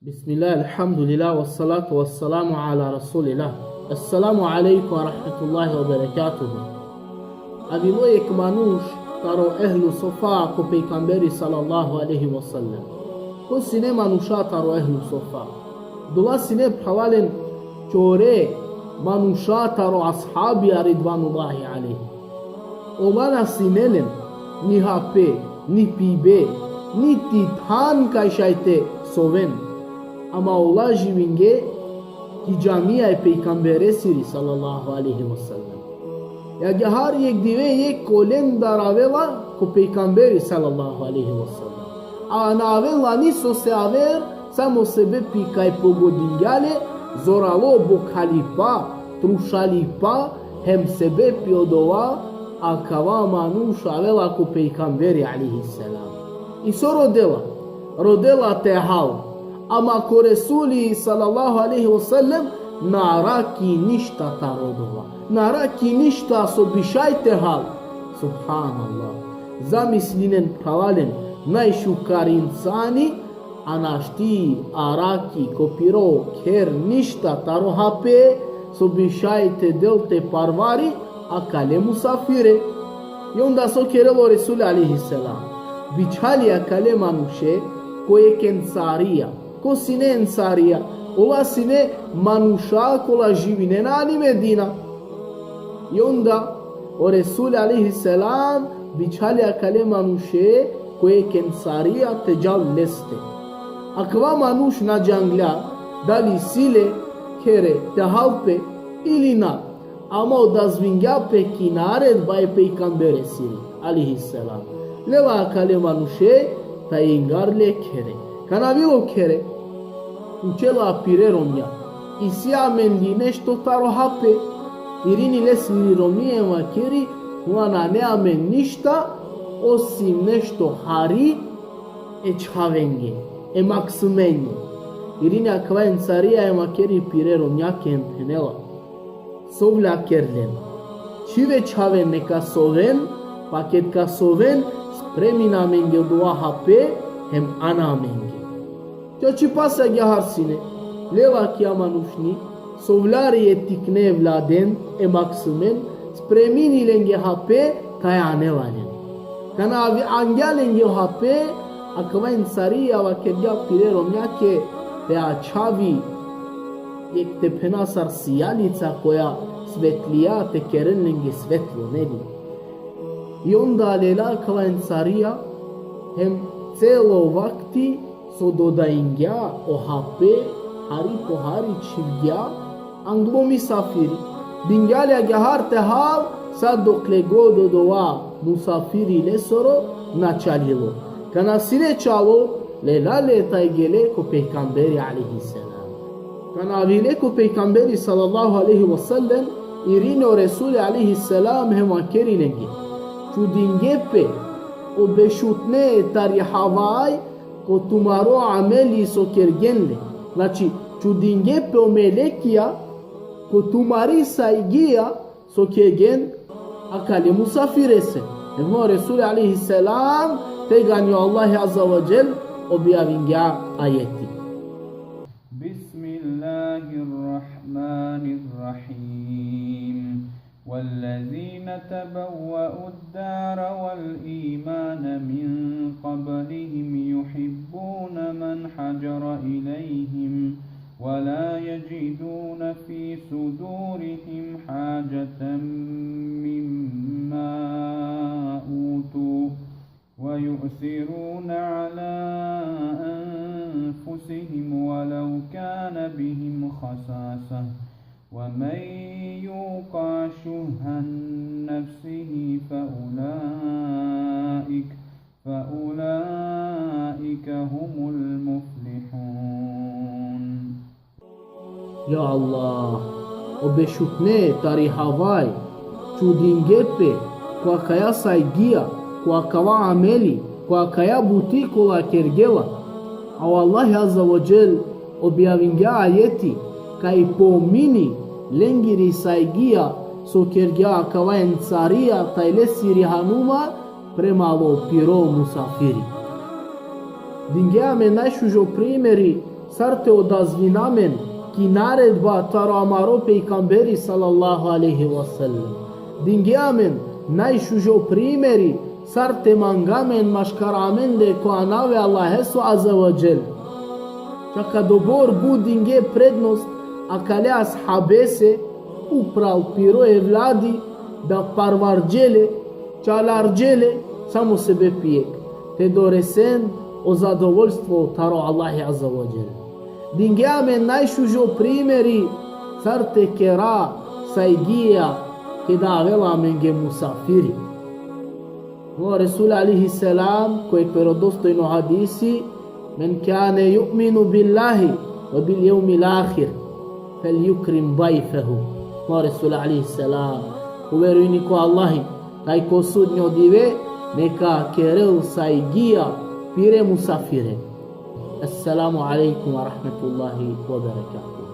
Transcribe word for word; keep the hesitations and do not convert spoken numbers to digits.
Bismillah, alhamdulillah, wassalatu wassalamu ala rasulillah. Assalamu alaikum wa rahmatullahi wa barakatuhu. Avilo jekh manuš taro ehlu sofa ko pejgamberi sallallahu alaihi wasallam. Ko sine manuša taro ehlu sofa? Dola sine, phralalen, čore manuša taro ashabija ridvanullahi alaihi. Ola na sine len ni hape, ni pibe, niti than kaj šaj te soven. Ama ola živinge ki džamija e pejgamberesiri sallallahu alaihi wasallam. I agjaar jekh dive jekh kolendar avela ko pejgamberi sallallahu alaihi wasallam. A na avela ni sose aver, samo sebepi kaj pogodingja le zoralo bokhalipa, trušalipa, hem sebepi odova akava manuš avela ko pejgamberi alaihi selam. I so rodela? Rodela te hal. Ama ko Resuli sallallahu alaihi wasallam na arakhi ništa taro odova. Na arakhi ništa so bi šaj te hal. Subhanallah. Zamislinen, phralalen, najšukar insani, a našti arakhi ko piro kher ništa taro hape, so bi šaj te del te parvari akale musafire. I onda so kerela o Resul alaihi selam? Bičhali akale manuše ko jekh ensarija. Ko sine ensarija? Ola sine manuša kola živinena ani Medina. I onda o Resul alaihi selam bičhali akale manuše ko jekh ensarija te džal leste. Akava manuš na džanglja dali isi le khere te hal pe ili na. Ama odazvingja pe ki naredba e pejgamberesiri alaihi selam. Lela akale manuše, ta ingar le khere. Kana avilo khere? Pučela pire romnja: Isi amen li nešto taro hape? Irini lesiri romni hem vakeri: Hua, nane amen ništa osim nešto hari e čhavenge, e maksumenge. Irini akava ensarija hem vakeri pire romnjake hem phenela: Sovla kerlen. Čhive čhaven neka soven, pa ked ka soven, spremina amenge odova hape hem ana amenge. Čači pasa agjaar sine, lela akija manušni, sovlari e tikne evladen, e maksumen, spremini lenge hape, kaj anela len. Kana avi-, angja lenge hape, akava ensarija vakergja pire romnjake te ačhavi jekh, te phena sar, sijalica koja svetlija, te keren lenge svetlo, neli? I onda lela akava ensarija, hem celo vakti so dodaingja o hape, hari po hari čhivgja anglo misafiri. Dingja le agjaar te hal, sa dokle god odova musafiri lesoro na čalilo. Kana sine čalo, lela le taj gele ko pejgamberi alaihi selam. Kana avile ko pejgamberi sallallahu alaihi wasallam, irini o Resuli alaihi selam hem vakeri lenge: Čudinge pe o bešutne tari havaj ko tumaro ameli so kergen le. Znači, čudinge pe o melekija ko tumari sajgija so kergen akale musafirese. Hem o Resul alaihi selam, tegani o Allah azza wa dželle objavingja ajeti. بسم الله الرحمن الرحيم. والذين تبوأوا الدار والإيمان من قبلهم يحبون من هاجر إليهم ولا يجدون في صدورهم حاجة مما أوتوا ويؤثرون على أنفسهم ولو كان بهم خصاصة ومن يوق شح نفسه فأولئك فأولئك هم المفلحون. Ja Allah, o bešutne tari havaj čudinge pe ko akaja sajgija, ko akava ameli, ko akaja buti kola kergela. A o Allah azza wa dželle objavingja ajeti kaj pomini lengiri sajgija so kergja akava ensarija taj lesiri hanuma prema lo piro musafiri. Dingja amen najšužo primeri sar te odazvina amen ki naredba taro amaro pejgamberi sallallahu alejhi ve sellem. Dingje amen najšužo primeri sar te manga amen maškar amende ko anav e Allaheso azze ve dželle. Čak adobor but dingje prednost akale ashabese upral piro evladi, da parvarđe le, čalarđe le, samo sebepi jekh, te doresen o zadovoljstvo taro Allahi azze ve dželle. Dingje amen najšužo primeri sar te kera sajgija keda avela amenge musafiri. O Resul alejhi selam, ko jekh verodostojno hadisi: "Men kane ju'minu billahi ve bil jevmil ahir, fel jukrim dajfehu." O Resul alejhi selam: Ko verujni ko Allahi, taj ko sudnjo dive, neka kerel sajgija pire musafire. Esselamu alejkum ve rahmetullahi ve berekatuhu.